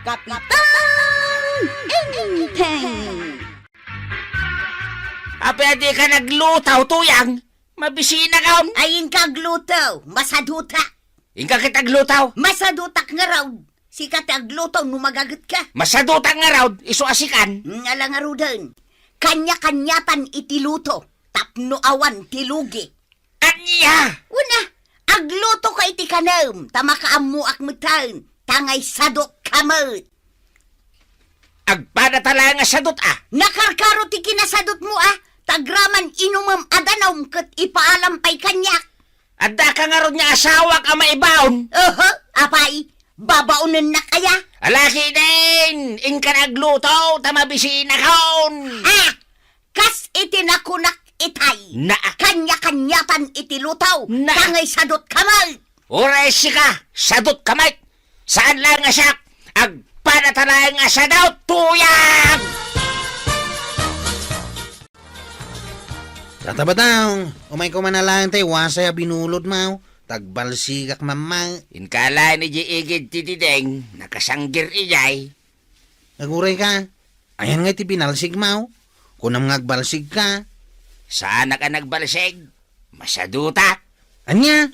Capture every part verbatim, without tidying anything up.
Kapitang Enteng. Apay a dika nagluto, Tuyang? Mabisinakon. Ay, inka agluto. Masaduta. Inka ket agluto. Masadutak ngarud. Sika ti agluto no magagetka. Masadutak ngarud, isu a sikan. Ngala ngaruden. Kanya-kaniatan iti luto. Tapno awan ti lugi. Ania? Una, aglutoka iti kanem, ta makaammoak metten, ta naisadutkan met. Agpadata laeng a sadut a. Nakarkaro ti kinasadutmo a, ta agraman inumem a danum ket ipaalam pay kaniak. Addaka ngarud nga asawak a maibaon? Oho, apay, babaonennak aya? Alakiden, inka agluto, ta mabisinakon. Ha? Kas iti nakunak itay. Naa. Kanya-kaniatan iti luto. Naa. Tangay sadut kamay. Uray sika, sadut kamay. Saan lang nga siak, agpadata laeng a sadut, Tuyang! Tata Batang, umay ko man a laeng tay wasay a binulod maw, tagbalsigak mamma. Inka laeng iti igid ti diding, nakasanggir ijay. Aguray ka. Ayan nga iti pinalsig maw? Kunam nga agbalsig ka. Saanak a nagbalsig. Masadutak. Ania?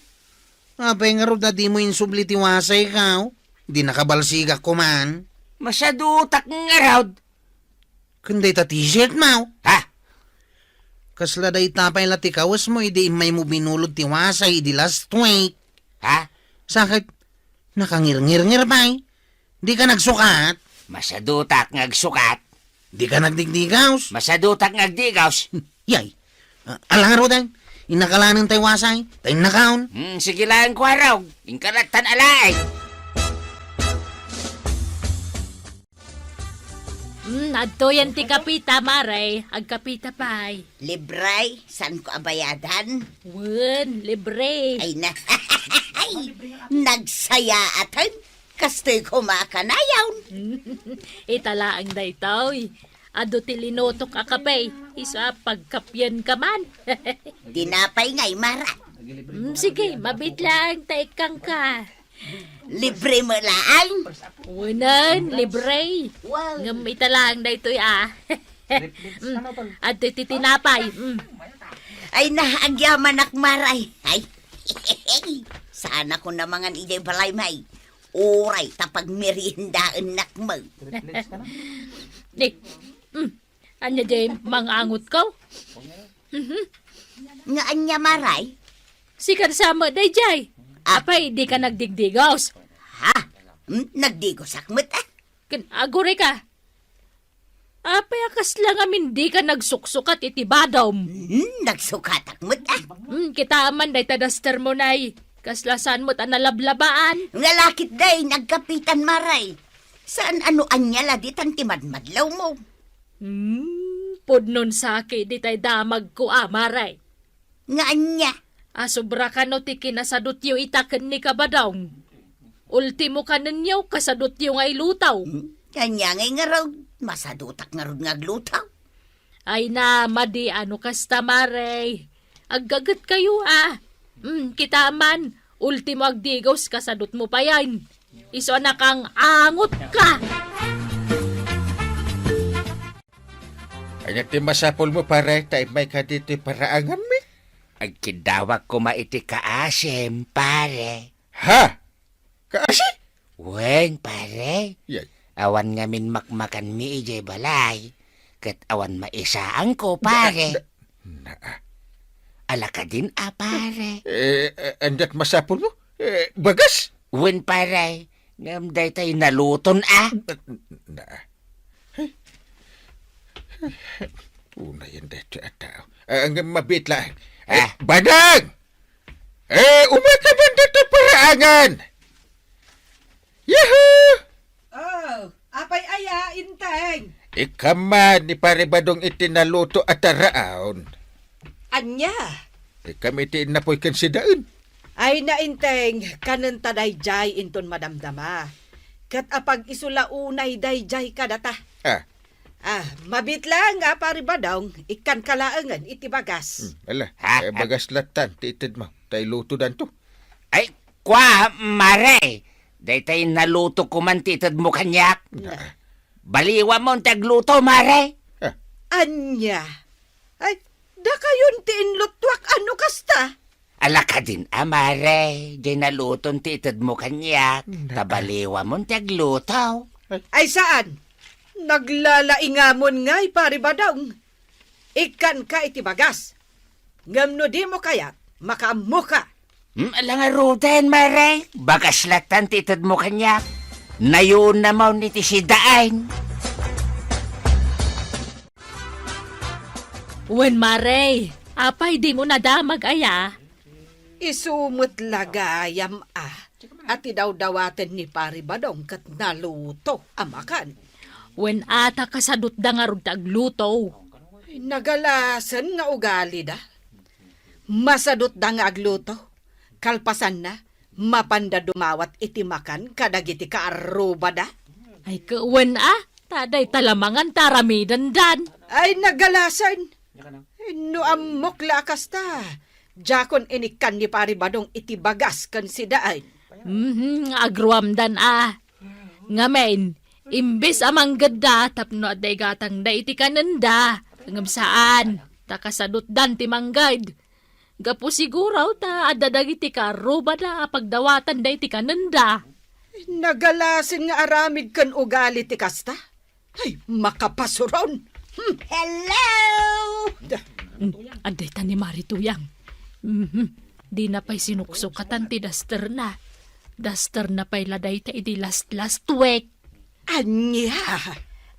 Apay ngarud a dimo insubli ti wasay ka, oh? Di nakabalsigak kuman. Masadutak ngarud. Ken dayta t-shirt maw? Ha? Kasla dayta pay la ti kawesmo idi immaymo binulod ti wasay idi last week. Ha? Sakit, nakangirngirngir pay. Dika nagsukat? Masadutak nga agsukat. Dika nagdigdigaws? Masadutak nga agdigaws. Yay. Ah, ala ngaruden, innaka laeng tay wasay, ta innakaon. Hmm, sige laeng kuarog, inka lattan alaay. Hmm, adtoyen ti kapita, Mare. Agkapita pay. Libre, saanko a bayadan? Wen, libre. Ay na. Ay, nagsayaaten. Kastoy koma a kanayon. Ita laeng daytoy. Adu ti linutok a kape. Isu a pagkapienka man. Tinapay ngay, Mara. Mm, sige, mabiit laeng ta ikkangka. Libre met laeng. Unen, libre. Wow. Ngem ita laeng daytoy, ah. Mm, adtoy ti tinapay. Mm. Ay na, agyamanak, Mara. Ay. Saanakon a mangan idiay balay, may. Uray ta pagmeriendaennak met. Ni, mm, ania diay mangangotko? Mhm. Nga ania, Mare? Sika sa met daydiay. Ah. Apay, dika nagdigdigos? Ha? Hmm? Nagdigosak met, ah. Ken, aguray ka. Apay a kasla ngamin dika nagsuksukat iti badom? Hmm, nagsukatak met, ah. Hmm, kitaem man dayta daster mo, nay. Kasla saan met a nalablabaan? Nga lakit, day, nagkapitan, Mare. Saan a no ania la ditan ti madmadlaw mo? Hmm, pudnon saki ditay damagko, a, Mare. Nga ania? A, sobra kano ti kinasadutyo ita ken ni Kabadong. Ultimo kanenyo, kasadutyo nga iluto. Hmm? Ania ngay ngarud? Masadutak ngarud nga agluto. Ay na, madi a no kasta, Mare. Aggaget kayo, ah. Hmm, kita man. Ultimo agdigos, kasadut mo pa yan. Isu a nakang-angot ka. Ania ti masapul mo, pare, ta immay ka ditoy paraanganmi? Agkiddawak koma iti kaasim, pare. Ha? Kaasi? Wen, pare. Yay. Awan ngamin makmakanmi idiay balay. Ket awan maisaanko, pare. Na, na, na, ah. Ala kadin a, pare. Eh, eh, andat masapul mo? Eh, bagas? Wen, pare. Ngem daytay naluton, ah. Na, na. Unayen daytoy a tao. Ah, ngem mabiit laeng. Eh, ah. Badang! Eh, umay ka man ditoy paraangan! Yahoo! Oh, apay aya, Inteng? Ikam man ni Pare Badong iti naluto a taraon. Ania? Ikam iti innapoy ken sidaen. Ay na, Inteng, kanen ta daydiay inton madamdama. Ket apag-isu la unay daydiay kadata. Ah. Ah, mabiit laeng nga, Pare Badong, ikkanka laengen iti bagas. Hmm, ala, ha? Eh, bagas lattan ti itedmo, ta ilutodanto. Ay, kua, Mare, daytay naluto ko man ti itedmo kaniak. Baliwamon ti agluto, mare. Eh. Ania? Ay, dakayon ti inluttuak a no kasta? Ala kadin a, mare, diay naluton ti itedmo kaniak, ta baliwamon ti agluto. Ay, saan. Naglalaingamon ngay, Pari Badong. Ikkanka iti bagas. Ngem no dimo kayat, makaammoka. Hmm, ala ngaruden, mare. Bagas lattan ti itedmo kaniak. Nayunamon iti sidaen. Wen, mare, apay dimo nadamag aya? Isu met la gayam a, a ti dawdawaten ni Pari Badong ket naluto a makan. Wen, a, ta kasadutda ngarud ti agluto. Nagalasen nga ugalida. Masadutda nga agluto. Kalpasanna, mapanda dumawat iti makan kadagiti kaarrubada. Ay, ket wen a, ta dayta la mangan ta aramidendan. Ay, nagalasen. No ammok la a kasta, diakon inikkan ni Pari Badong iti bagas ken sidaen. Mhm, agruamdan a. Ngamin, imbes a manggedda tapno adda igatangda iti kanenda, ngem saan, ta kasadutdan ti mangged. Gapu siguro ta adda dagiti kaarrubada a pagdawatanda iti kanenda. Nagalasin nga aramid ken ugali ti kasta. Ay, makapasuron! Hmm. Hello! Da- Mm, adda ita ni Mari Tuyang. Mhm. Dina pay sinuksukatan ti dasterna. Dasterna pay la dayta idi last, last week. Ania?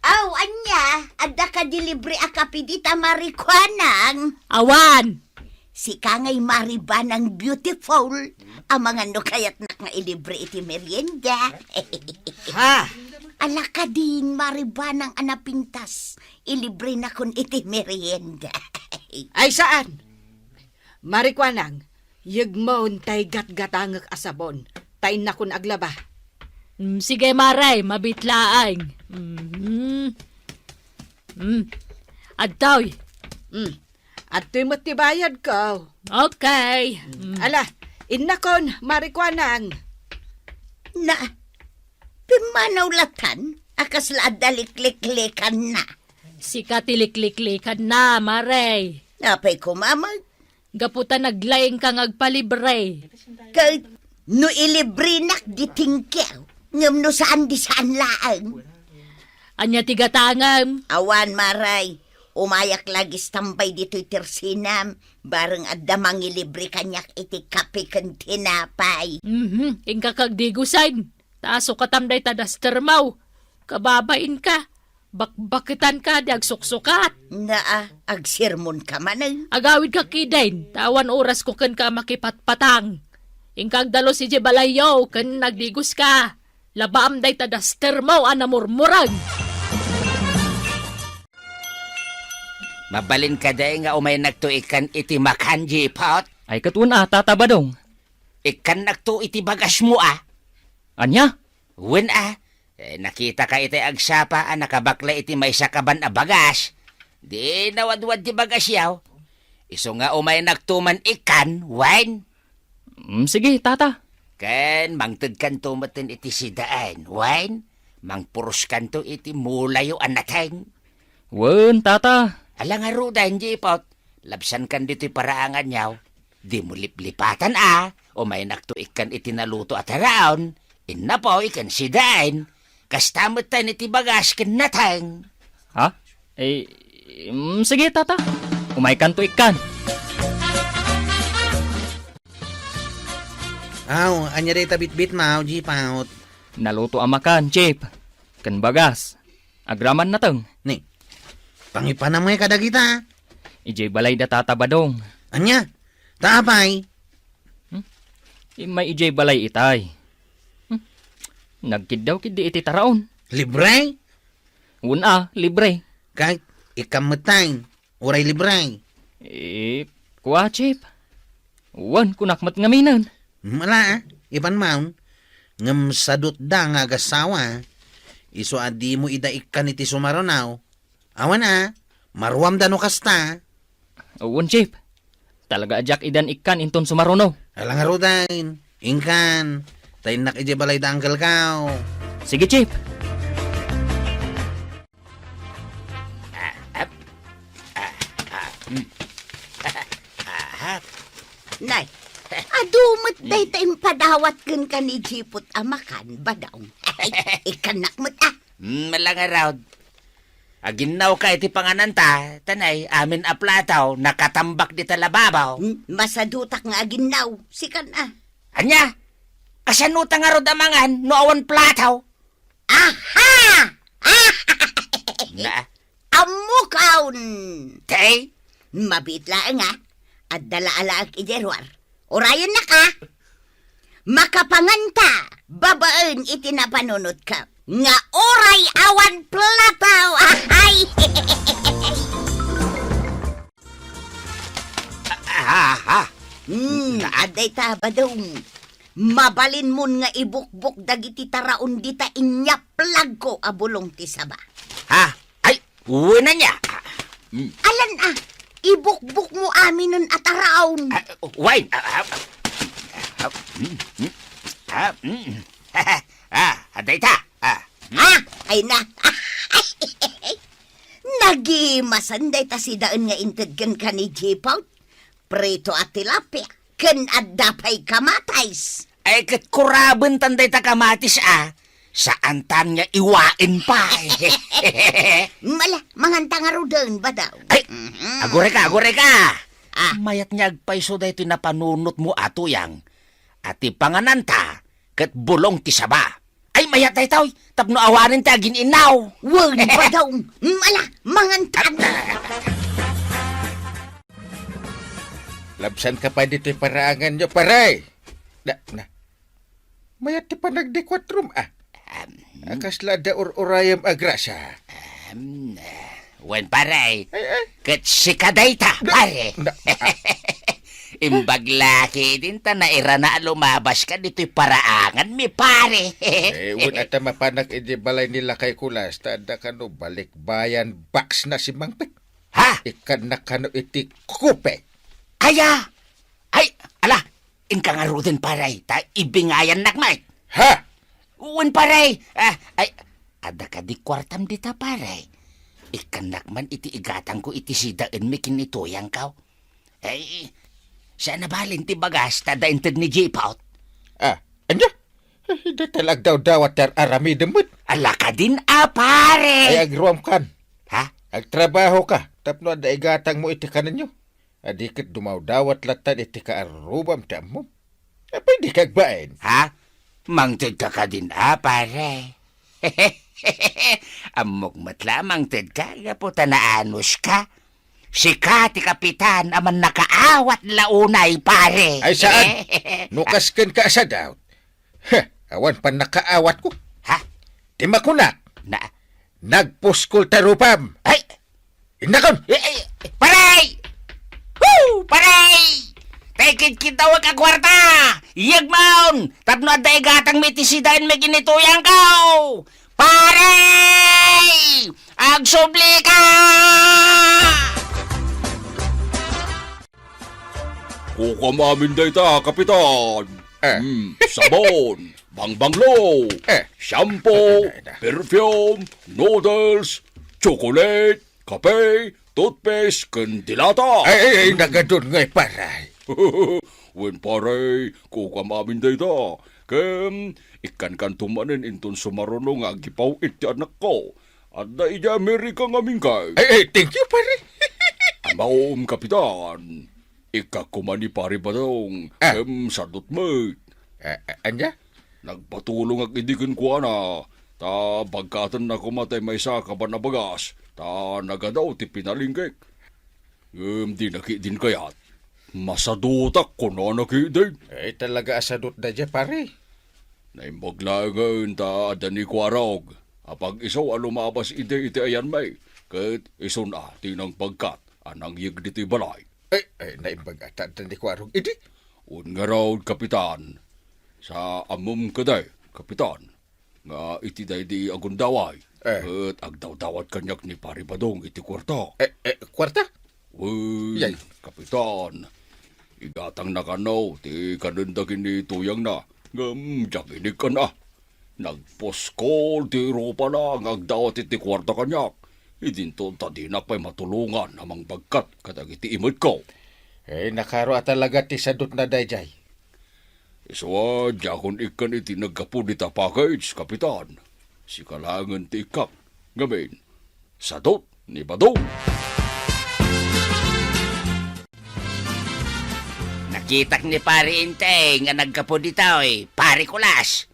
Aw, ania? Adda kadi libre a kape dita, Mari Kuanang? Awan! Sika ngay Mari Banang beautiful. Amangan no kayatnak nga ilibre iti merienda. Ha? Ala kadin, Mari Banang a napintas. Ilibrenakon iti merienda. Ay, saan? Mari Kuanang, yegmon tay gatgatangek a sabon, ta innakon aglaba. Mm, sige, Mare, mabit laeng. Mm. Mm. Adtoy. Mm. Adtoy met ti bayadko. Okay. Mm. Ala, innakon, Mari Kuanang. Na, pimmanaw latan, a kasla adda likliklikanna. Sika ti likliklikanna, Mare. Apay koma met? Gapu ta naglaingka nga agpalibre. Ket no ilibrenak di thank you, ngem no saan di saan laeng. Ania ti gatangem? Awan, Mare. Umayak la agistambay ditoy tersinam, bareng adda mangilibre kaniak iti kape ken tinapay. Mhm, inka kagdigusen. Ta sukatam dayta dastermo. Kababainka. Bakbaketanka di agsuksukat. Naa, agsermonka manen. Agawidka kidin, ta awan orasko kenka a makipatpatang. Inka agdalus idiay balayyo ken nagdiguska. Labaam dayta dastermo a namurmureng. Mabalin kadi nga umaynakto ikkan iti makan, Jipot? Ay, ket wen a, Tata Badong. Ikkannakto iti bagasmo a. Ania? Wen a. Eh, nakitaka itay agsapa a nakabakla iti maysa kaban a bagas. Di nawadwad ti bagasyo. Isu nga umaynakto man ikkan, wen? Mm, sige, Tata. Ken mangtedkanto metten iti sidaen, wen? Mangpuruskanto iti mulayo a nateng. Wen, Tata. Ala ngaruden, Jipot. Labsankan ditoy paraanganyo. Dimo liplipatan a, umaynakto ikkan iti naluto a taraon, innapoy ken sidaen. Kasta metten iti bagas ken nateng. Ha? Eh, mm, sige, Tata. Umaykanto ikkan. Aw, ania dayta bitbitmo, Jipot? Naluto a makan, Chief. Ken bagas. Agraman nateng. Ni, pangipanam ngay kadagita? Idiay balay da Tata Badong. Ania? Ta apay? Hmm? Immay idiay balay itay. Hmm? Nagkiddaw ketdi iti taraon. Libre? Wen a, libre. Kay, ikkan metten. Uray libre. Eh, kua, Chief. Wen, kunak met ngaminen. Mala, ipanmon. Ngem sadutda nga agassawa. Isu a dimo ida ikkan iti sumaruno. Awan a, maruamda no kasta. Wen, Chief. Talaga a diak idan ikkan inton sumaruno. Ala ngaruden. Inkan. Ta innak idiay balay da angkelko. Sige, Chief. padawat kenka ni Jipot a makan, Badong. Ay, ikkannak met, ah. Hmm, ala ngarud. Aginnawka iti pangananta, ta nay, amin a plataw, nakatambak dita lababo. Hmm, masadutak nga aginnaw, sikan, ah. Ania? Kasano ta ngarud a mangan no awan plataw? Aha! Na? Ammokon! Tay? Mabiit laeng, ah. Adda la alaek idiay ruar. Urayennaka. Makapanganta babaen iti napanunotka nga uray awan plataw. Ahay! Ah, ah, ah. Hmm, adda ita, Badong. Mabalinmon nga ibukbok dagiti taraon dita inyaplagko a bulong ti saba. Ha? Ay, wen ania? Mm. Alan a, ibukbokmo aminen a taraon. Ah, wen. Ah, ah, ah, mm, mm. Ah, mm. Ah, adda ita. Ah, mm. Ah, ay na. Nagimasan dayta sidaen nga inted kenka ni Jipot. Prito a tilapia, ken adda pay kamatis. Ay, ket kurabentan dayta kamatis, a. Saantan nga iwaen pay. Ala, manganta ngaruden, Badong. Ay, mhm. Agurayka, agurayka. Ah. Mayat nga agpayso daytoy napanunotmo a tuyang. A ti pangananta, ket bulong ti saba. Ay, mayat daytoy, tapno awanen ti agin-innaw. Wen, Badong. Ala, mangantan. Labsanka pay ditoy paraanganyo, pare. Na, na. Mayat ti panagdikuatrom, ah. Ahem. A, kasla adda ur-urayem a grasa. Ahem, eh, wen, pare. Ay, ay. Ket sika dayta, na, pare. Na, ah. Imbag la ketdin ta nairana a lumabaska ditoy paraanganmi, pare. Eh, wen, ata mapanak idi balay ni Lakay Kulas, ta adda kano balikbayan box na si Mangpet. Ha? Ikkannak kano iti kupe. Aya! Ay, ala, inka ngaruden, pare, ta ibingayannak met. Ha? Wen, pare. Ah, ay, adda kadi kuartam dita, pare? Ikkannak man iti igatangko iti sidaenmi ken ni tuyangko. Ay, saan a balin ti bagas ta adda inted ni Jipot? Ah, ania? Eh, dayta la agdawdawat ti ar-aramidem met. Ala kadin a, pare! Ay, agruamkan. Ha? Agtrabahoka tapno adda igatangmo iti kanenyo. A di ket dumawdawat lattan iti kaarrubam ti ammom. Apay dika agbain? Ha? Mangtedka kadin a, pare? Ammok met la a mangtedka gapu ta naanuska. Sika ti kapitan a mannakaawat la unay, pare. Ay, saan? No kas kenka a sadaut. Heh, awan pannakaawatko. Ha? Ti makunak. Na? Nagpuskol ta rupam. Ay! Innakon! Eh, eh, pare! Woo! Pare! Tay kitkitawek a kuarta! Yegmon! Tapno adda igatangmi ti sidaenmi ken ni tuyangko! Pare! Agsublika! Kukuam amin dayta, Kapitan. Eh. Mm, sabon, bangbanglo, eh, shampoo, eh, eh, eh, perfume, noodles, chocolate, kape, toothpaste, ken dilata. Ay, ay, ay, nagadun ngay, pare. Wen, pare, kukuam amin dayta. Ken, ikkankanto manen inton sumaruno nga agipaw iti anakko. Adda idiay Amerika ngamin kay. Ay, ay, thank you, pare. Amom, Kapitan. Ikkakko man ni Pare Badong, ah, ken sadot met. Ah, ah, ania? Nagpatulongak idi kenkuana, ta bagkatenna koma tay maysa a kaban a bagas, ta nagadaw ti pinalingkek. Ngem dina ketdin kayat. Masadutak, kunana ketdin. Eh, talaga a sadot daydiay, pare. Naimbag laengen ta adda ni Kuarog a pag-isu a lumabas idi iti ayanmi, ket isun a ti nangpagkat a nangyeg ditoy balay. Eh, eh, naimbag a ta adda ni Kuarog idi? Wen ngarud, Kapitan. Sa ammom kadi, Kapitan, nga iti daydi a gundaway, eh, ket agdawdawat kaniak ni Pare Badong iti kuarta. Eh, eh, kuarta? Wen, yay, Kapitan, igatangna kano ti kanenda ken ni tuyangna, ngem diak inikkan a. Nagpuskol ti rupana nga agdawat iti kuarta kaniak. Idinto ta dinak pay matulongan a mangbagkat kadagiti imetko. Eh, nakaro a talaga ti sadotna daydiay. Isu a, diakon ikkan iti naggapu dita package, Kapitan. Sika laengen ti ikkak. Ngamin, sadut ni Badong. Nakitak ni Pare Inteng nga naggapu ditoy, Pare Kulas.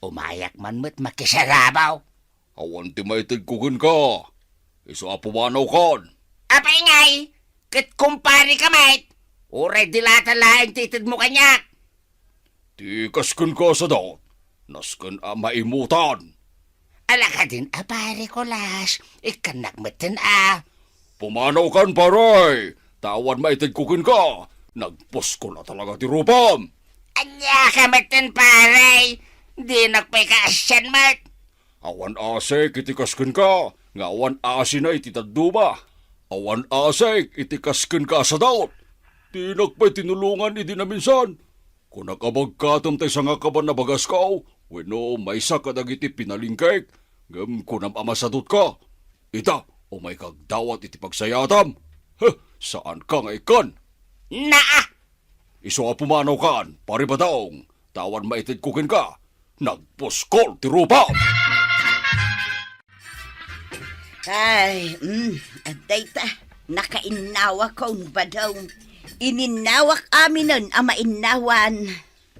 Umayak man met makisarabaw. Awan ti maitedko kenka. Isu a pumanawkan. Apay ngay, ket kumpareka met. Uray dilata laeng ti itedmo kaniak. Ti kas kenka a sadut, nasken a maimutan. Ala kadin a, Pare Kulas, ikkannak metten a. Pumanawkan, pare, ta awan maitedko kenka. Nagpuskol a talaga ti rupam. Ania ka metten, pare? Dinak pay kaasian met. Awan asik iti kas kenka, nga awan asina iti dadduma. Awan asik iti kas kenka a sadut. Dinak pay tinulongan idi naminsan. Kunak a bagkatem tay sangakaban a bagasko, wenno maysa kadagiti pinalingkek, ngem kunam a masadutka. Ita, umayka agdawat iti pagsayaatam. Heh, saanka nga ikkan. Naa! Isu a pumanawkan, Pare Badong, ta awan maitedko kenka. Nagpuskol ti rupam! Ay, mm, adda ita, nakainnawakon, Badong. Ininnawak aminen a mainnawan.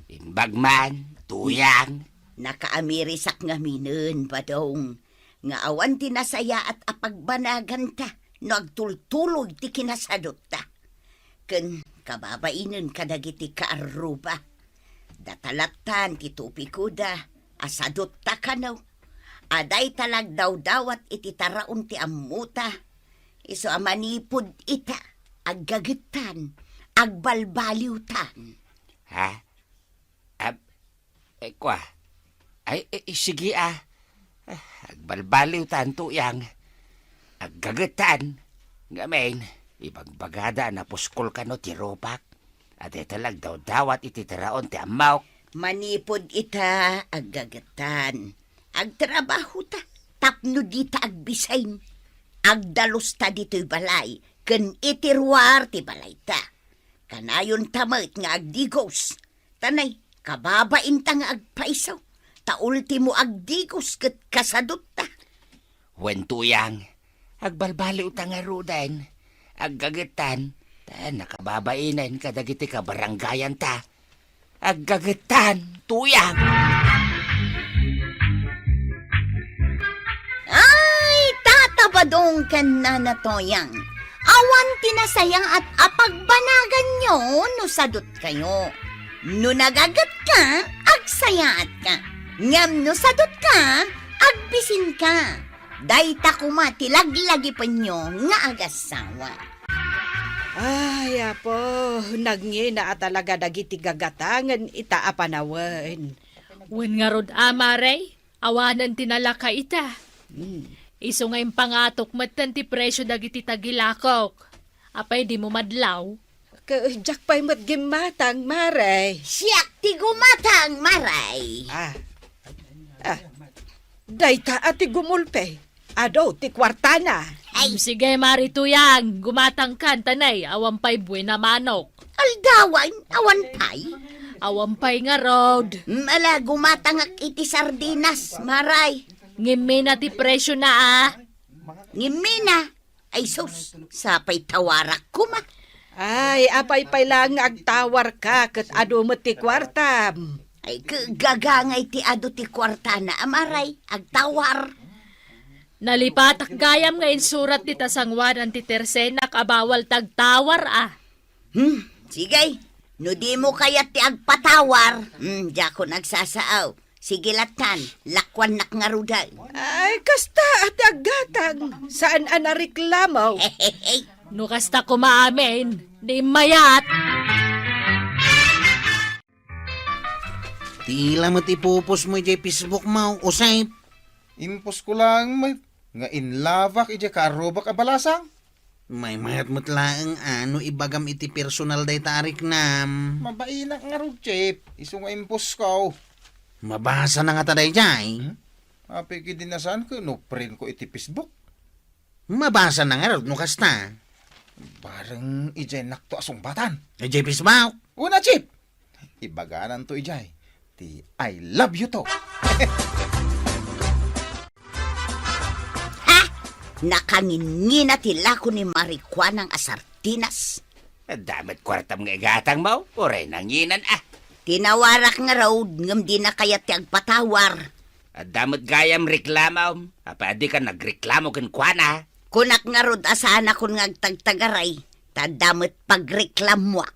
Imbag man, Tuyang. Nakaamirisak ngaminen, Badong, nga awan ti nasayaat a pagbanaganta no agtultuloy ti kinasadutta. Ken kababainen kadagiti kaarruba. Data lattan ti tupikoda a sadutta kano. A dayta la agdawdawat iti taraon ti ammota. Isu a manipud ita, aggagettan, agbalbaliwtan. Ha? Ab-, eh, kua. Ay, eh, eh, sige, ah. Ah, agbalbaliwtan, Tuyang. Aggagettan. Ngamin, ibagbagada a napuskol kano ti rupak. A dayta la agdawdawat iti taraon ti ammok. Manipud ita, aggagettan. Agtrabahota tapno dita agbiseng. Agdalusta ditoy balay ken iti ruar ti balayta. Kanayonta met nga agdigos. Ta nay, kababainta nga agpayso, ta ultimo agdigos ket kasadutta. Wen, Tuyang, agbalbaliwta ngaruden, aggagettan, ta nakababainen kadagiti kabarangayanta. Aggagettan, Tuyang. Ay, Tata Badong ken Nana Tuyang, awan ti nasayaat a pagbanaganyo no sadutkayo. No nagagetka, agsayaatka. Ngem no sadutka, agbisinka. Dayta koma ti laglagipenyo nga agassawa. Ay, Apo, nagngina a talaga dagiti gagatangen ita a panawen. Wen ngarud a, Mare, awanen ti nalaka ita. Hmm. Isu nga impangatok metten ti presio dagiti tagilakok. Apay dimo madlaw? Ke-, diak pay met gimmatang, Mare. Siak ti gumatang, Mare. Ah. Ah. Dayta a ti gumulpe. Adu ti kuartana. Ay. Mm, sige, Mare Tuyang, gumatangkan, ta nay, awan pay buena manok. Aldawan, awan pay? Awan pay ngarud. Mm, ala, gumatangak iti sardinas, Mare. Ngimmina ti presiona, a. Ngimmina? Ay sus, sapay tawarak koma. Ay, apay pay laeng nga agtawarka ket adu met ti kuartam. Ay, ke-, gagangay ti adu ti kuartana a, Mare, agtawar. Nalipatak gayam nga insurat dita sangoanan ti tersenak a bawal ta agtawar, a. Hmm, sige. No dimo kayat ti agpatawar, hmm, diakon agsasaaw. Sige lattan, lakuannak ngaruden. Ay, kasta a ti aggatang. Saan a nareklamo? No kasta koma amin, di mayat. Ti ila met ipupos mo idiay Facebook mo, Usep. Impos ko laeng met nga inlabak idiay kaarrubak a balasang. Maymayat met laeng a no ibagam iti personal dayta a riknam. Mabainak ngarud, Chief, isu nga impos ko. Mabasa na ngata daydiay? Hmm? Apay, kidi nasaanko no friend ko iti Facebook? Mabasa na ngarud no kasta. Bareng idiay nakto a sungbatan. Idiay Facebook? Una, Chief! Ibagananto idiay ti "I love you" to. Ha? Nakanginngina ti lako ni Marikuanang a sardinas. Adda met kuartam nga igatangmo, uray nanginan a. Tinawarak ngarud, ngem dina kayat ti agpatawar. Adda met gayam reklamom, apay a dika nagreklamo kenkuana? Kunak ngarud a saanakon nga agtagtagaray, ta adda met pagreklamoak.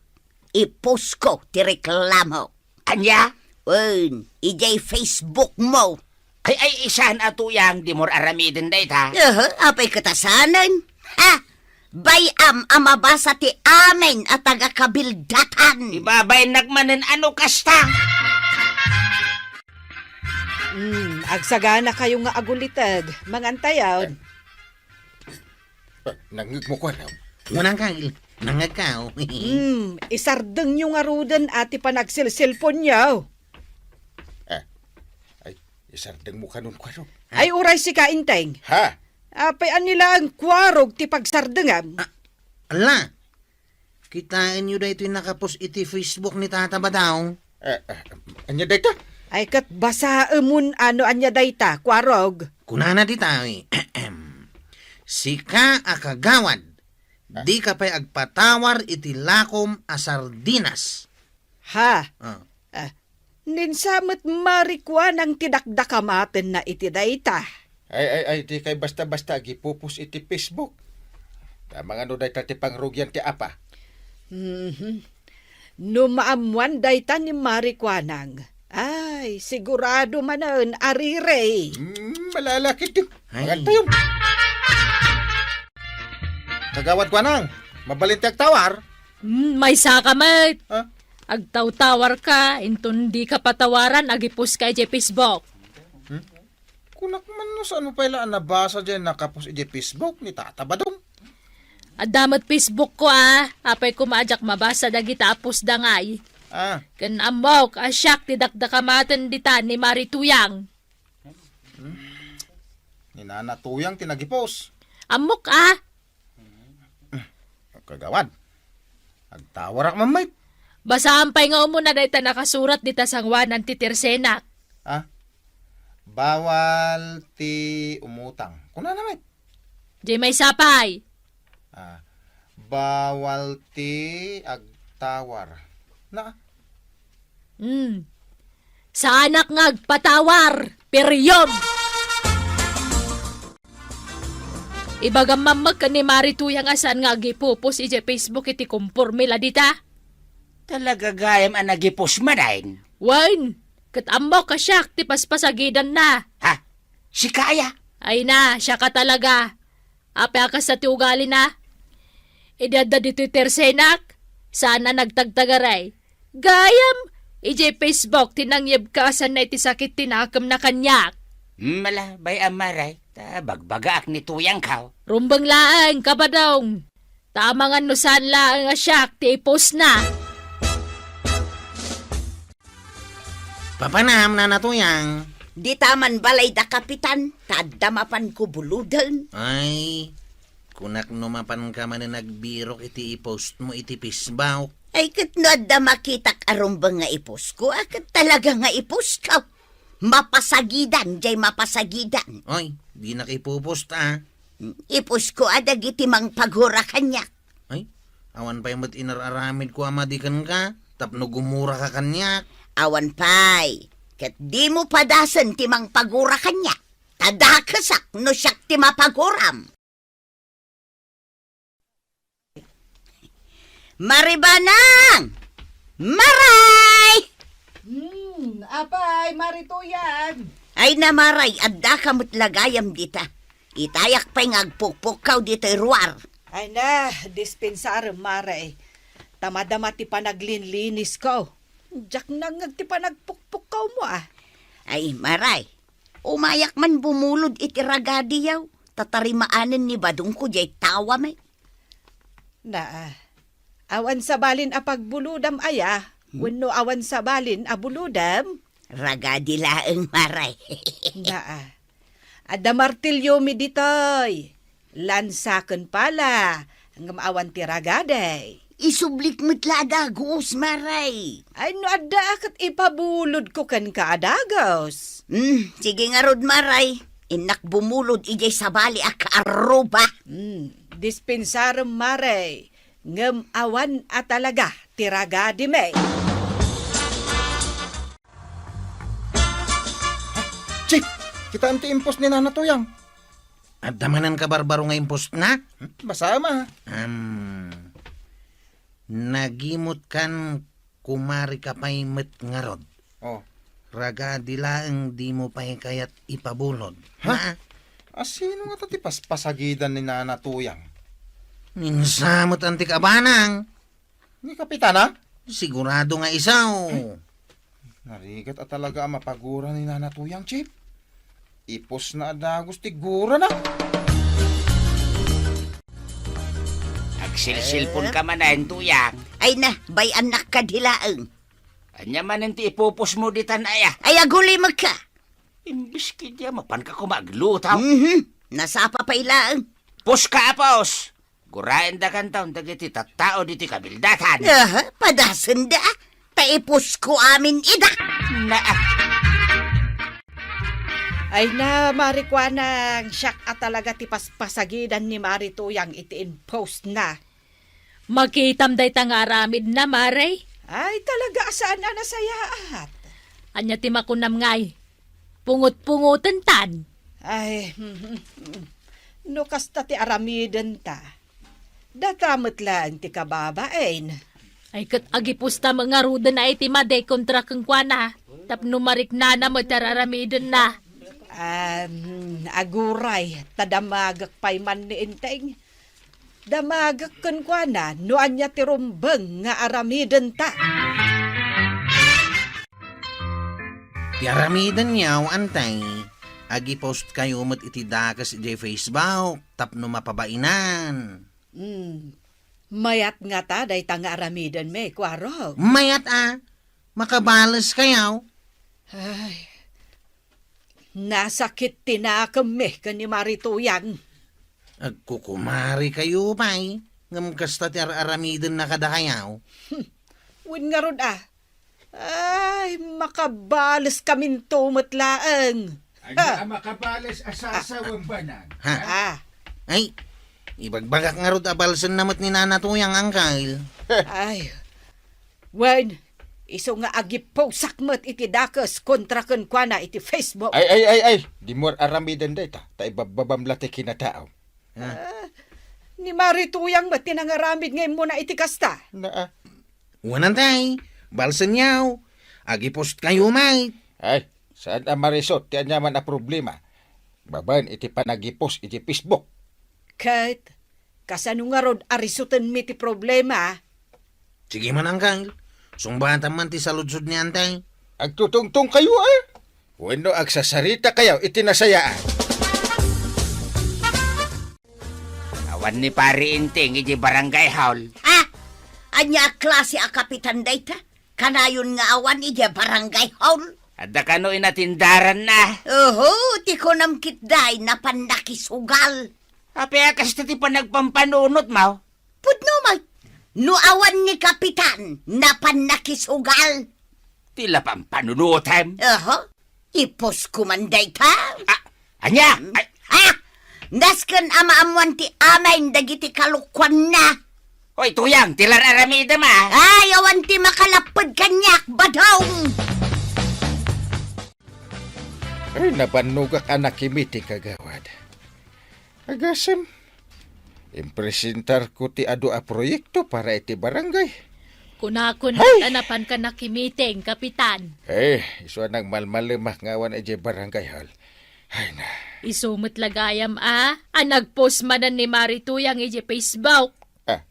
Iposko ti reklamo. Ania? Wen, idiay Facebook mo. Ay, ay, saan a Tuyang, dimo aramiden dayta? Aha, apay ket a saanen? Ha? Bay-am a mabasa ti amin a taga-Kabildatan. Ibabainnak manen a no kasta. Hmm, agsagana kayo nga aguliteg. Mangan tayon. Ah, nangngegmo, kuan, ah. Kunanka, il-, nangngegka, oh. Hmm, isardengyo ngaruden a ti panagselselponyo. Ah, ay, isardengmo kanon, kuarog. Ay, uray sika, Enteng. Ha? Apay, ania laeng kuarog ti pagsardengam? Ah, ala. Kitaenyo daytoy nakapost iti Facebook ni Tata Badong. Eh, eh, ania dayta? Ay, ket basaemon a no ania dayta, kuarog. Kunana dita, eh, "Sika a kagawad, ah, dika pay agpatawar iti lakom a sardinas." Ha? Ah. Ah, Ninsa met Marikuanang ti dakdakamatenna iti dayta. Ay, ay, ay, dikay basta-basta agipupos iti Facebook. Ta mangano dayta ti pangrugian ti apa? Mhm. No maammoan dayta ni Marikuanang, ay, sigurado manen a rirey. Hmm, malalaki ti. Ay. Mangan tayon. Kagawad Kuanang, mabalin ti agtawar? Hmm, maysaka met. Ha? Agtawtawarka, inton dika patawaran, agiposka idiay Facebook. Hmm? Kunak man no saan mo pay la a nabasa diay nakapost idiay Facebook ni Tata Badong. Adda met Facebook ko, a. Apay koma a diak mabasa dagita a post da ngay. Ah. Ken ammok a siak ti dakdakamaten dita ni Marituyang. Hmm? Ni Nana Tuyang ti nagipost. Ammok, a. Kagawad, agtawarak man met. Basaam pay nga umuna dayta nakasurat dita sangoanan ti tersenak. Ah? Bawal ti umutang. Kunana met. Diay maysa pay. Ah, bawal ti agtawar. Na? Hmm. Saanak nga agpatawar. Period. Ibagam man met ken ni Marituyang a saan nga agipupos idiay Facebook iti komporme la dita. Talaga gayam a nagipos manen? Wen, ket ammok a siak ti paspasagidanna. Ha? Sika aya? Ay na, siaka talaga. Apay a kasta ti ugalina? Idi adda ditoy tersenak, saan a nagtagtagaray. Gayam, idiay Facebook ti nangyebkasanna iti sakit ti nakemna kaniak. Hmm, ala, bay-am, Maray, ta bagbagaak ni Tuyangko. Rumbeng laeng, Kabadong. Ta amangan no saan laeng a siak ti ipostna. Papanam, Nana Tuyang. Dita man balay da Kapitan, ta adda mapanko buluden. Ay, kunak no mapanka manen agbirok iti ipostmo iti Facebook. Ay, ket no adda makitak a rumbeng nga ipostko, a ket talaga nga ipostko. Mapasagidan, diay mapasagidan. Oy, dinak ipupost, a. Ipostko a dagiti mangpagura kaniak. Ay, awan pay met inar-aramidko a madi kenka, tapno gumuraka kaniak. Awan pay, ket dimo padasen ti mangpagura kaniak. Ta dakesak no siak ti mapaguram. Maribanang! Maray! Hmm, apay, Marituyang? Ay na, Maray, addaka met la gayam dita. Itayak pay nga agpukpukkaw ditoy ruar. Ay na, dispensarem, Maray. Ta madama ti panaglinlinisko. Diak nangngeg ti panagpukpukkawmo, a. Ay, Maray, umayak man bumulod iti ragadiyo, ta tarimaanen ni Badongko diay tawami. Naa. Awan sabalin a pagbulodam aya? Hmm? Wenno awan sabalin a bulodam? Ragadi laeng, Maray. Naa. Adda martilyomi ditoy. Lansaken pala, ngem awan ti ragadi. Isublik met la a dagus, Mare. Ay, no adda a ket ipabulodko kenka a dagus. Hmm, sige ngarud, Mare. Innak bumulod idiay sabali a kaarruba. Hmm, dispensarem, Mare. Ngem awan a talaga ti ragadimi. Chief, kitaem ti impost ni Nana Tuyang. Adda manen kabarbaro nga impostna? Basaem a. Um, nagimutkan kumarika pay met ngarud. Oh. Ragadi laeng dimo pay kayat ipabulod. Ha? Na? A, sino ngata ti paspasagidan ni Nana Tuyang? Ni Nana met anti kabanang. Ni Kapitana? Sigurado nga isu. Narigat a talaga a mapagura ni Nana Tuyang, Chief. Ipusna a dagus ti gurana. Agsilsilpon ka manen, Tuyang. Ay na, bay-annak kadi laeng. Ania manen ti ipupusmo ditan aya? Ay, agulimekka. Imbes kadi a mapanka koma agluto. Mhm. Nasapa pay laeng. Puska a pus! Guraendakanton dagiti tattao ditoy kabildatan. Aha, padasenda. Ta ipusko amin ida. Na. Ay na, Mari Kuanang, siak a talaga ti paspasagidan ni Mari Tuyang iti impostna. Makitam dayta nga aramidna, Mare? Ay, talaga a saan a nasayaat. Ania ti makunam ngay? Pungot-pungotentan. Ay, no kasta ti aramidenta, data met laeng ti kababain. Ay, ket agipusta met ngaruden a iti madi kontra kenkuana, tapno mariknana met ti ar-aramidenna. Um, aguray, ta damagek pay man ni Enteng. Damagek kenkuana no ania ti rumbeng nga aramidenta. Ti aramidenyo, Enteng, agipostkayo met iti dakes idiay Facebook tapno mapabainan. Hmm. Mayat ngata dayta nga aramidenmi, Kuarog? Mayat a. Makabaleskayto. Ay, nasakit ti nakemmi ken ni Mari Tuyang. Agkukumarikayo pay, ngem kasta ti ar-aramidenna kadakayo. Hmm. Wen ngarud a. Ay, makabaleskaminto met laeng. Ania a makabales a sasawembanan? Ha? Ah. Ay, ibagbagak ngarud a balsenna met ni Nana Tuyang, Angkel. Ay, wen, isu nga agiposak met iti dakes kontra kenkuana iti Facebook. Ay, ay, ay, ay, dimo ar-aramiden dayta, ta ibabbabam la ti kinataaw. Ha? Ah, ni Mari Tuyang met ti nangaramid nga immuna iti kasta. Naa. Wen, Enteng, balsenyo, agipostkayo met. Ay, saan a marisut ti aniaman a problema babaen iti panagipost iti Facebook. Ket, kasano ngarud a risutenmi ti problema? Sige man, Angkel. Sungbatam man ti saludsod ni Enteng. Agtutungtongkayo a? Wenno agsasaritakayo iti nasayaat? Awan ni Pari Enteng idiay barangay hall. Ha? Ania a klase a kapitan dayta? Kanayon nga awan idiay barangay hall? Adda kano inatindaranna? Oho, ti kunam ketdi, napan nakisugal. Apay a kasta ti panagpampanunotmo? Pudno met. No awan ni kapitan, napan nakisugal. Ti la pampanunotem? Oho. Iposko man dayta. Ah, ania? Hmm? Ay. Ha? Nasken a maammoan ti amin dagiti kalokuanna. Oy, Tuyang, ti ar-aramidem a. Ay, awan ti makalapped kaniak, Badong. Ay, nabannogak a nakimiting, kagawad. Agasem, impresentarko ti adu a proyekto para iti barangay. Kunakon, ay, ta napanka nakimiting, Kapitan. Eh, isu a nagmalmalemak nga awan idiay barangay hall. Ay na. Isu met la gayam a, a nagpost manen ni Mari Tuyang idiay Facebook. Ah,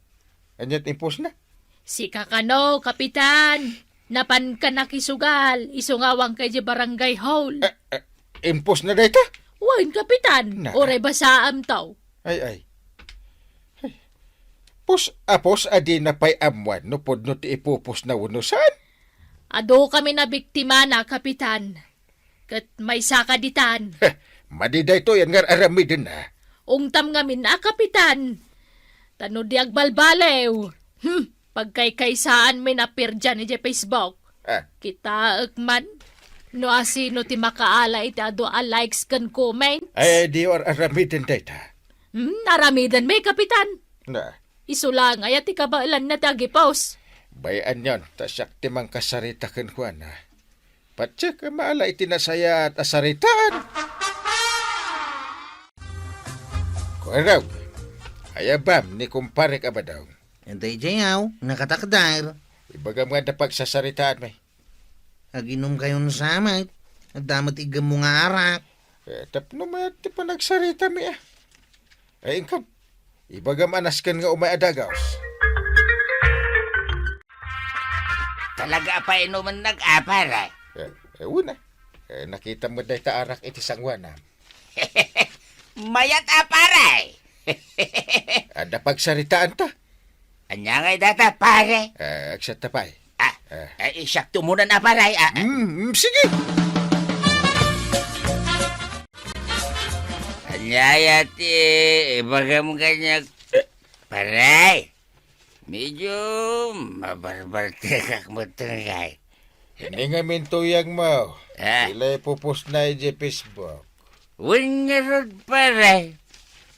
ania ti impostna? Sika kano, Kapitan. Napanka nakisugal, isu nga awanka idiay barangay hall. Eh, eh, impostna dayta? Wen, Kapitan. Na. Uray basaamto. Ay, ay. Ay. Pus a pus a dina pay ammuan no pudno ti ipupostna wenno saan? Adu kami nabiktimana, Kapitan. Ket maysaka ditan. Heh, madi daytoy nga ar-aramiden a. Ungtam ngamin a, Kapitan. Ta no di agbalbaliw, Hmm, pagkaykaysaanmi a pirdian idiay Facebook. Ah. Kitaek man no asino ti makaala iti adu a likes ken comment. Ay, di ar-, aramiden dayta. Hmm, aramidenmi, Kapitan. Na. Isu la ngay a ti kabaelanna ti agipos. Bay-anyon, ta siak ti mangkasarita kenkuana. Patiek a maala iti nasayaat a saritaan. Kuarog, ayabam ni kumparek a Badong. Daydiay, nakatakder. Ibagam nga adda pagsasaritaanmi. Aginumkayon sa met. Adda met iggemmo nga arak. Eh, tapno mayat ti panagsaritami, ah. Ay, inkan. Ibagam a nasken nga umay a dagaws. Talaga a painumennak, a, pare? Eh, eh, una. Eh, nakitam met dayta arak iti sangoanam. Mayat a, pare! Adda pagsaritaanta. Ania ngay dayta, pare? Eh, agsatta pay. Ah, eh, eh, siak ti umunan a, pare, ah. Mm, mm, sige. Ania ti ibagam kaniak, pare? Medyo mabarbartekak met ngay. Ini ngamin tuyangmo. Ah. Ila ipupusna idiay Facebook. Wen ngarud, pare.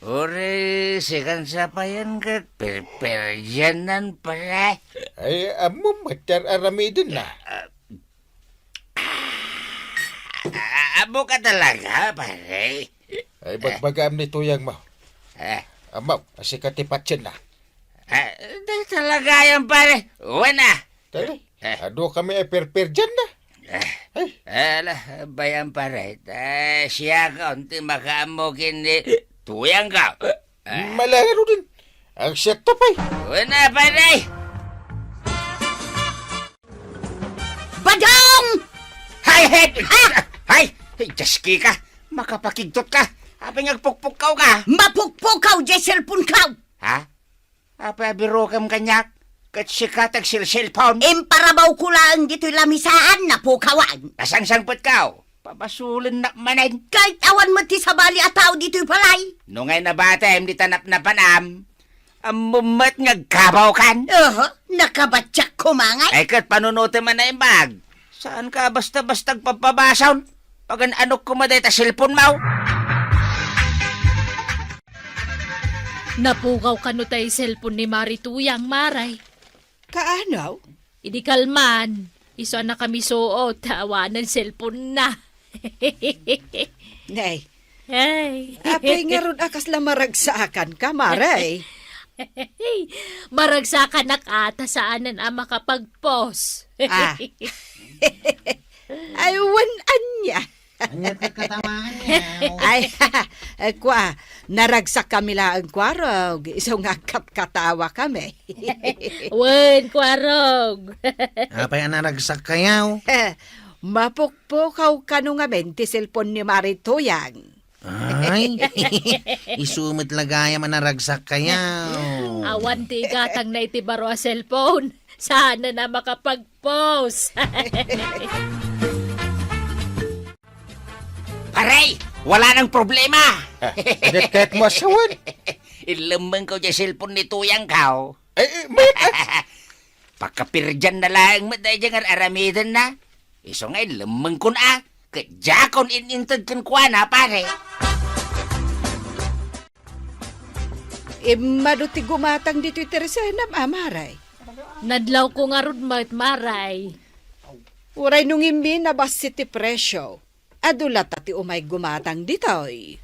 Uray sikan sa payen ket pirpirdianan, pare. Ay, ammom met ti ar-aramidenna. Ah, ah, ammoka talaga, pare. Ay, bagbagaam ni tuyangmo. Eh. Ammo, a sika ti patienna. Ah, di talaga yan, pare. Wen a. Dali. Eh. Adu kami a pirpirdianna. Eh. Ay. Ala, bayan, pare. Eh, siakon ti makaammo ken ni tuyangko. Eh. Mala ngaruden. Agsatta pay. Wen a, pare. Badong! Hay, hay! Ah! Hay! Hay, Diyos ki ka! Makapakigtot ka! Apay nga agpukpukkaw ka? Mapukpukaw diay cellphone ko! Ha? Apay a birokam kaniak? Ket sika ti agsilselpon? Imparabawko laeng ditoy lamisaan, napukawan. Nasangsangpetkaw? Pabasolennak manen. Ket awan met ti sabali a tao ditoy balay. No ngay nabatem dita napnapanam, ammom met nga agkabawkan. Aha, nakabatiak koma ngay. Ay, ket panunotem a naimbag. Saanka a basta-basta agpapabasol. Pagan-anok koma dayta cellphone mo. Napukaw kano tay cellphone ni Mari Tuyang, Mare? Kaano? Idi kalman, isu a nakamisuot, awanen cellphone na. Nay. Ay. Apay ngarud a kasla maragsakanka, Mare? Maragsakanak a ta saanen a makapagpos. Ah. Ay, wen ania. Ania ti katamaan niya? Ay, kua, naragsakkami laeng, Kuarog, isu nga agkatkatawakami. Wen, Kuarog. Apay a naragsak kayaw? Mapukpukaw kano ngamin ti cellphone ni Mari Tuyang. Ay, isu met la gayam a naragsak kayaw. Awan ti igatangna iti baro a cellphone. Saanen a makapagpos. Pare, wala nang problema. Ah, ket, ket mo asawen? Inlemmengko diay cellphone ni Tuyangko. Ay, ay, mayat, ah. Pakapirdianna laeng met daydiay nga ar-aramidenna. Isu nga inlemmengkon a, ket diakon in-inted kenkuana, pare. Immadu ti gumatang ditoy tersenam a, Mare. Nadlawko ngarud met, Mare. Uray no ngimmi nabassit ti presio. Adu latta ti umay gumatang ditoy.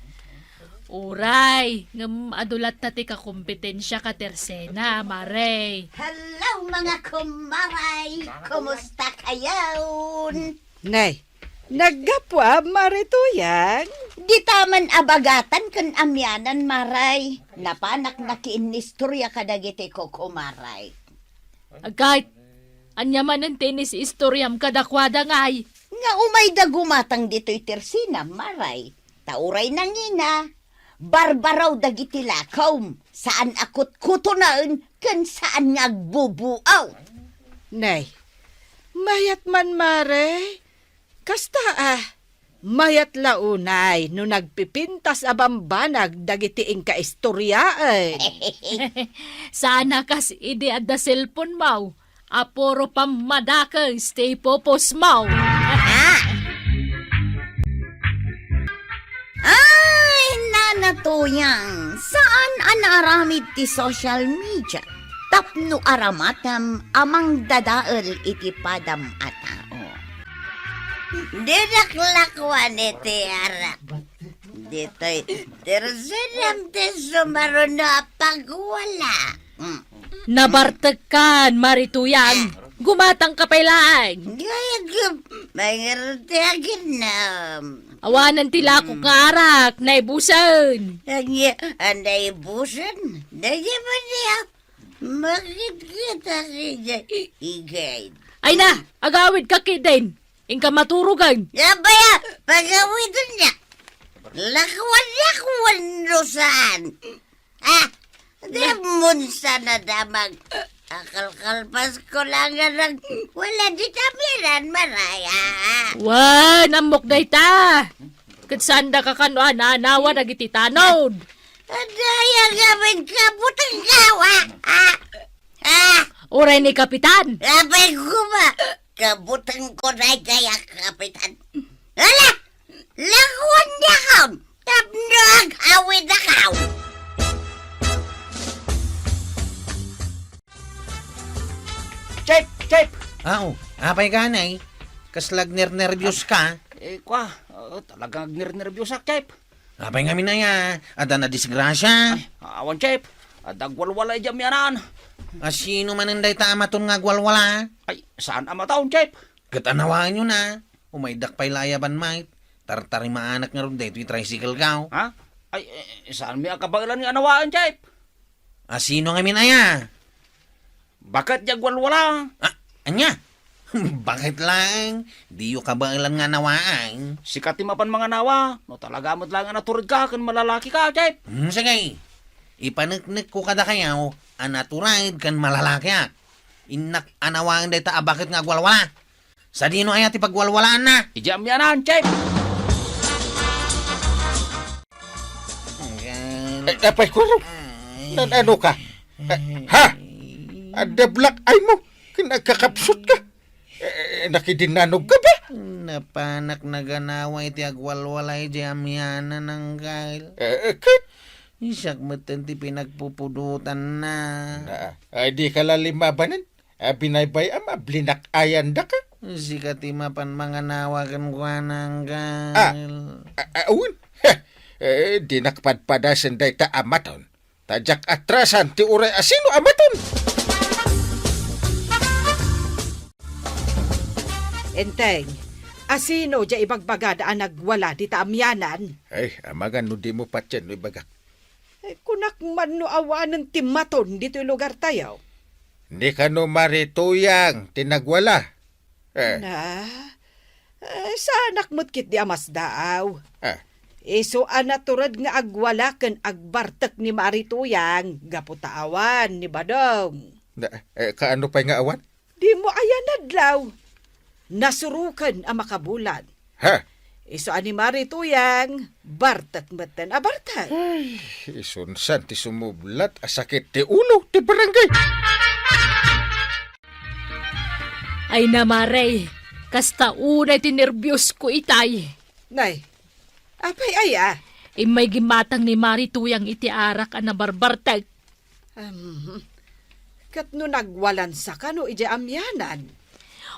Uray, ngem adu latta ti kakompetensiak a tersena, Mare. Hello, mga kumaray! Kumusta kayon? Nay, naggapu a, Mare Tuyang? Dita man a bagatan ken amianan, Maray. Napanak nakiinnistoria kadagiti kukumaray. Agkayt, ania manen ti inis-istoriam kadakuada ngay? Nga umayda gumatang ditoy tersenam, Maray. Ta uray nangina, barbaraw dagiti lakom, saan a kutkutonen, ken saan nga agbubuaw. Nay, mayat man, Mare. Kasta a. Mayat la unay no nagpipintas a bambanag dagiti inka istoriaen. Sana kas idi adda cellphone-mo, a puro pammadakes ti ipupos-mo. Ah! Ay, Nana Tuyang, saan a naaramid ti social media tapno aramatem a mangdadael iti padam a tao. Dinak lakuan iti arak. Ditoy terserem ti sumaruno a pagwala. Mm. Nabartekkan, Mari Tuyang. Gumatangka pay laeng. Gayat ka, mangarti aginnam. Awanen ti lakok nga arak, naibusen. Anya, a naibusen? Daya ba niya? Makitkitak iti igay. Ay na, agawidka ketdin. Inka maturogen. Abaya, pagawidennak. Lakuan, lakuan no saan. Ah, di munsa nadamag. Akalkalpasko lang nga nagwala di tamiran, Maraya. Wen, ammok dayta. Ket saandaka kano a naanawa dagiti tanod. Adaya ngamin kabuteng gawa. Ah, ah. Uray ni Kapitan. Abay, kuma. Kabutengko daydiay a Kapitan. Ala! Lakuan niya kam! Tapno ag-awid akaw! Chep! Chep! Aw, apay kanay? Kasla agnernerbios ka? Eh, kwa, ah, talagang agnernerbios ak, Chep. Apay ngamin aya, adda nadisgrasia? Ay, awan, Chep. Adda agwalwala idiay amianan. A, sino manen dayta a maton nga agwalwala? Ay, saan a maton, Chep? Ket anawaenyo na. Umaydak pay la aya ban mayt. Tartarimaanak ngarud daytoy tricycle-ko. Ha? Ay, eh, saanmi a kabaelan nga anawaen, Chep? A, sino ngamin aya? Baket diay agwalwala. Ah, ania? Baket laeng, diyo kabaelan nga anawaen. Sika ti mapan manganawa, no talaga met laeng a naturedka ken malalakika, Chep. Hmm, sige. Ipaneknekko kadakayo a natured ken malalakiak. Innak anawaen dayta a baket nga agwalwala. Sadino aya ti pagwalwalaanna? Idiay amianan, Chef! Ay, apay, Kuro. Ay. Nan-ano ka? Ha? Adda black eye mo? Ken agkakapsut ka? Eh, nakidinnanog ka ba? Napanak naganawa iti agwalwala idiay amianan, Angkel. Eh, eh, ket? Siak metten ti pinagpupudotanna. Na, ay, di ka la limabanen? A, binaybay-am a blinak-ayan daka. Sika ti mapan manganawa kenkuana, Angkel. Ah, ah, ah, wen. Eh, dinak padpadasen dayta a maton. Ta diak atrasan ti uray a sino a maton. Enteng, a sino diay ibagbagada a nagwala dita amianan? Ay, amangan no dimo patien no ibagak. Eh, kunak man no awanen ti maton ditoy lugartayo. Ni kano Mari Tuyang ti nagwala? Eh. Na, eh, saanak met ketdi a masdaaw. Ah. Isu a natured nga agwala ken agbartek ni Mari Tuyang gapu ta awan ni Badong. Na, eh, kaano pay nga awan? Dimo aya nadlaw. Nasuroken a makabulan. Ha? Isu a ni Mari Tuyang, bartek metten a bartek. Ay, isunsan ti sumublat a sakit ti ulo ti barangay. Ay na, Mare, kasta unay ti nerbios ko itay. Nay, apay aya? Immay gimmatang ni Mari Tuyang iti arak a nabarbartek. Em, ket no nagwalansa kano idiay amianan?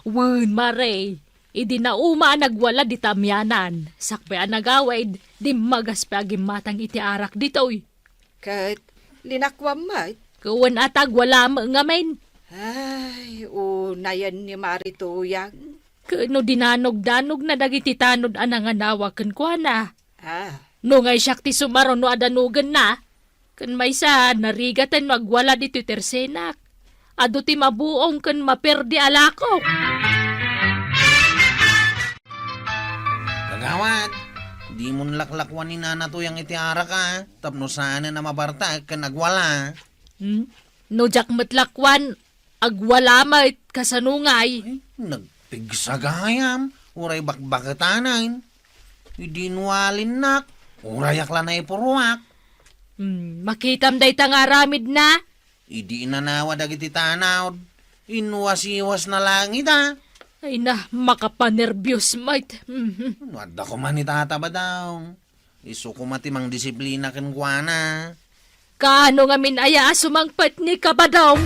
Wen, Mare, idi nauma a nagwala dita amianan, sakbay a nagawid, dimmagas pay a gimmatang iti arak ditoy. Ket linakuam met? Wen, a ta agwala met ngamin. Ay, unayen ni Mari Tuyang. Ket no dinanogdanogna dagiti tanod a nanganawa kenkuana. Ah. No nga siak ti sumaruno a danogenna, ken maysa, narigaten no agwala ditoy tersenak. Adu ti mabuong ken maperdi a lakok. Kagawad, dimon laklakuan ni Nana Tuyang iti arak a, tapno saanen a mabartek ken agwala. Hmm? No diak met lakuan, agwala met, kasano ngay? Ay, nagpigsa gayam, uray bakbaketanen. Idi inwalinnak, urayak la naipuruak. Hmm, makitam dayta nga aramidna? Idi inanawa dagiti tanaw, inwasiwasna laeng ida. Ay na, makapanerbios met. Mhm. No adda koma ni Tata Badong, isu koma ti mangdisiplina kenkuana. Kaano ngamin aya a sumangpet ni Kabadong?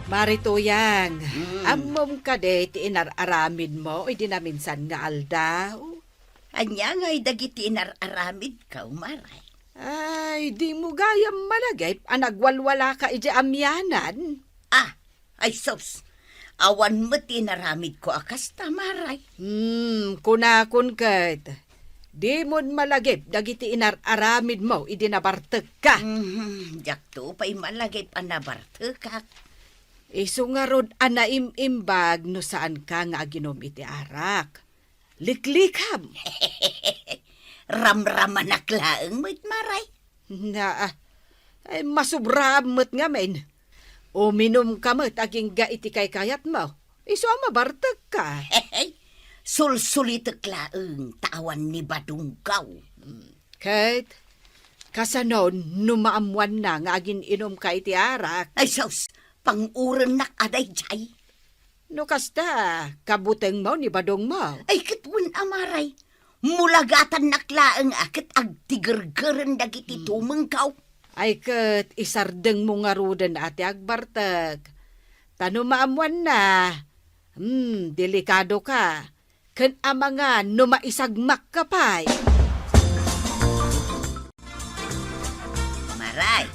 Mari Tuyang, Mm. ammom kadi ti inar-aramidmo idi naminsan nga aldaw? Ania ngay dagiti inar-aramidko, Maray? Ay, dimo gayam malagip a nagwalwalaka idiay amianan? Ah, ay sus! Awan met ti inaramidko a kasta, Maray. Hmm, kunakon ket, dimon malagip dagiti inar-aramidmo idi nabartekka. Mhm, diakto pay malagip a nabartekak. Isu ngarud a naim-imbag no saanka nga aginom iti arak. Liklikam. Ramramanak laeng met, Maray. Naa, ay, masubraam met ngamin. Uminumka met agingga iti kaykayatmo. Isu a mabartekka. Sulsulitek laeng ta awan ni Badongko. Ket, kasanon no maammoanna nga agin-inumka iti arak? Ay sus, pangurennak a daydiay. No kasta, kabutengmo ni Badongmo? Ay, ket wen a, Maray. Mulagatannak laeng a ket agtigergeren dagiti Hmm. tumengko. Ay, ket isardengmo ngaruden a ti agbartek. Ta no maammoanna, hmm, delikadoka. Ken amangan no maisagmakka pay. Maray,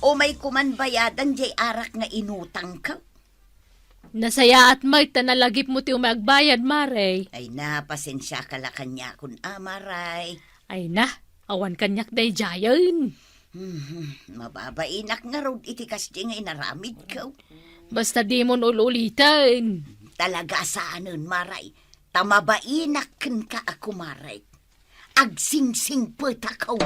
umay koman bayadan jay arak nga inutangko. Nasayaat met ta nalagipmo ti umay agbayad, Maray. Ay na, pasensiaka la kaniakon a, Maray. Ay na, awan kaniak daydiayen. Hmm, mababainak ngarud iti kasdi nga inaramidko. Basta dimon ul-uliten. Talaga a saanen, Maray. Ta mabainak kenka a kumarek. Agsingsingpetakaw.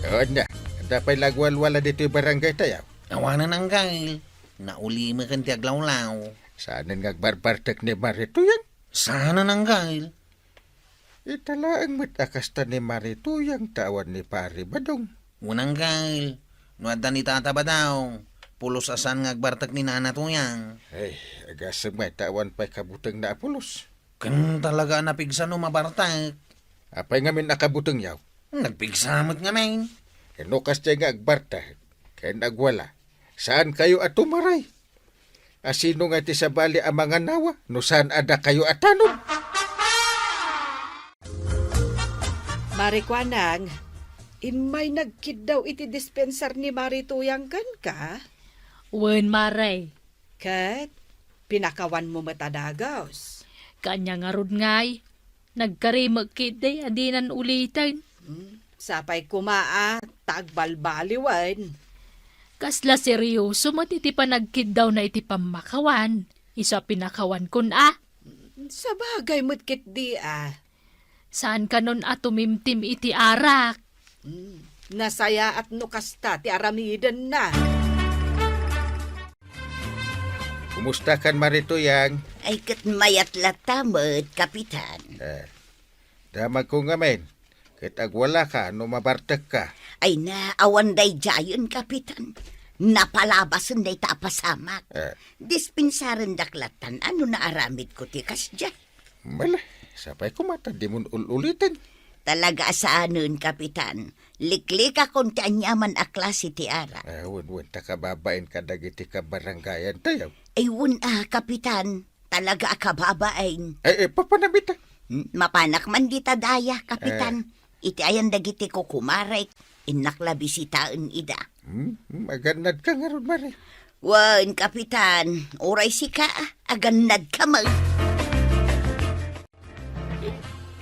O, ania, adda pay la agwalwala ditoy barangay tayo? Awanen, Anggail. Nauli met ken ti aglawlaw. Saanen nga agbarbartek ni Mari Tuyang? Saanen, Anggail. Ita laeng met a kasta ni Mari Tuyang ta awan ni Pari Badong. Wen, Anggail, no adda ni Tata Badong, pulos a saan nga agbartek ni Nana Tuyang. Ay, agasem ngay ta awan pay kabutengna a pulos. Ken talaga a napigsa no mabartek. Apay ngamin a kabutengyo? Nagpigsa met ngamin. Ken no kasdiay nga agbartek ken agwala, saankayo a tumaray? Asino nga ti sabali a manganawa no saan a dakayo a tanod? Mari Kuanang, immay nagkiddaw iti dispensar ni Mari Tuyang kenka? Wen, Mari. Ket pinakawanmo met a dagus. Kaanya ngarud ngay, nagkarimek ketdi a dinan uliten. Hmm, sapay koma a ta agbalbaliwen. Kasla serioso met iti panagkiddawna iti pammakawan. Isu a pinakawankon a. Sabagay met ketdi a. Saan kanon a tumimtim iti arak? Hmm, nasayaat no kasta ti aramidenna. Kumusta kan Mari Tuyang? Ay, ket mayat latta met, Kapitan. Eh, damagko ngamin, ket agwalaka no mabartekka. Ay na, awan daydiayen, Kapitan. Napalabasen dayta a pasamak. Eh. Dispensarendak lattan a no naaramidko ti kasdiay. Mala, sapay koma ta dimon ul-uliten. Talaga a saanen, Kapitan. Liklikakon ti aniaman a klase ti arak. Ah, wen, wen, ta kababain kadagiti kabarangayan tayo. Ay, wen a, Kapitan. Talaga a kababain. Ay, ay, papanam ita. Hmm, mapanak man dita daya, Kapitan. Eh. Iti ayan dagiti kukumarek, innak la bisitaen ida. Hmm, hmm, agannadka ngarud, Mari. Wen, Kapitan, uray sika, agannadka met.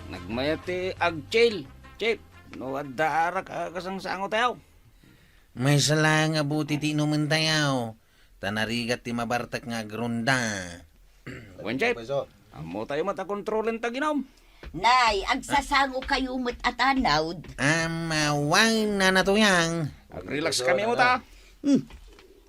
Nagmayat ti agchill, Chief. No adda arak a kasangsango tayo. Maysa laeng a buti ti inumen tayo. Ta narigat ti mabartek nga agronda. Wen, Chief. Ammo tayo met a kontrolen ta ginom. Nay, agsasango kayo met a tanod. Amawan, Nana Tuyang. Agrelax kami mo ta. Hmm.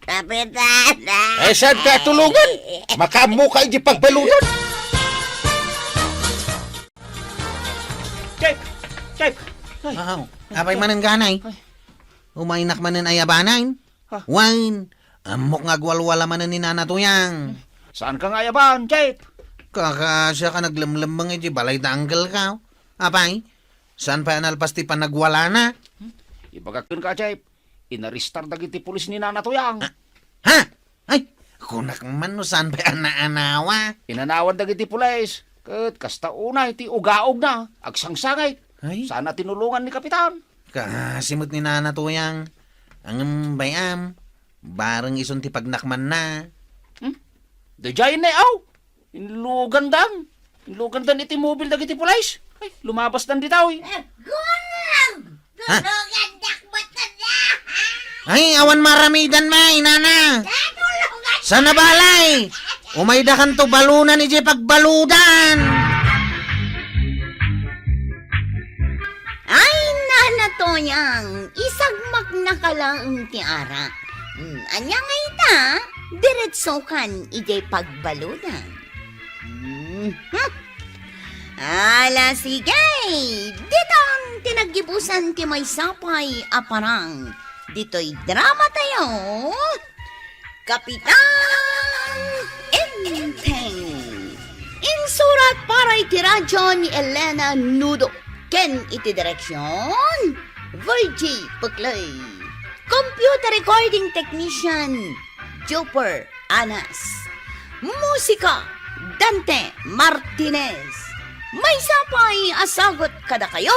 Kapitana! Eh, saan ka tulungan? Makaammo ka iti pagbaludan. Chef! Chef! Ay. Aw, apay manen, ganay? Ay. Umaynak manen ayabanen? Ha? Wen, ammok nga agwalwala manen ni Nana Tuyang. Saan ka nga ayaban, Chef? Kakaasiak a naglemlemmeng iti balay da uncle ka. Apay, saan pay a nalpas ti panagwalana? Ibagak kenka, Chef. Inarestar dagiti pulis ni Nana Tuyang. Ah, ha? Ay, kunak man no saan pay a naanawa. Inanawan dagiti pulis. Ket kasta unay ti ugaogna, agsangsangit. Ay. Saan a tinulongan ni Kapitan. Kaasi met ni Nana Tuyang. Ngem bay-am, bareng isun ti pagnakmanna. Hmm? Daydiay ne, aw! Inlugandan. Inlugandan iti mobil dagiti pulis. Ay, lumabasdan ditoy. Agurag! Ha? Tulugandak met kaniak. Ay, awan maramidan, may, nana. Natulugan. Sana balay. Umaydakanto balunan iti pagbaludan. Ay, Nana Toyang, isagmaknaka laeng ti arak. Hmm, ania nga ita, diretsokan idiay pagbaludan. Hmm, hmm. Ala, sige, ditan ti naggibusan ti maysa pay a parang ditoy drama tayo. Kapitan Enteng. Insurat para iti radyo ni Elena Nudo ken iti direksyon, Virgie Puclay. Computer recording technician, Jupiter Anas. Musika, Dante Martinez. Maysa pay a sagut kadakayo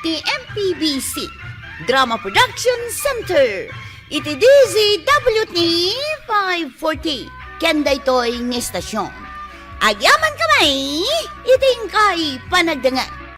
ti M P B C Drama Production Center iti D Z W T five forty ken daytoy nga istasyon. Agyamankami iti inkay panagdengngeg.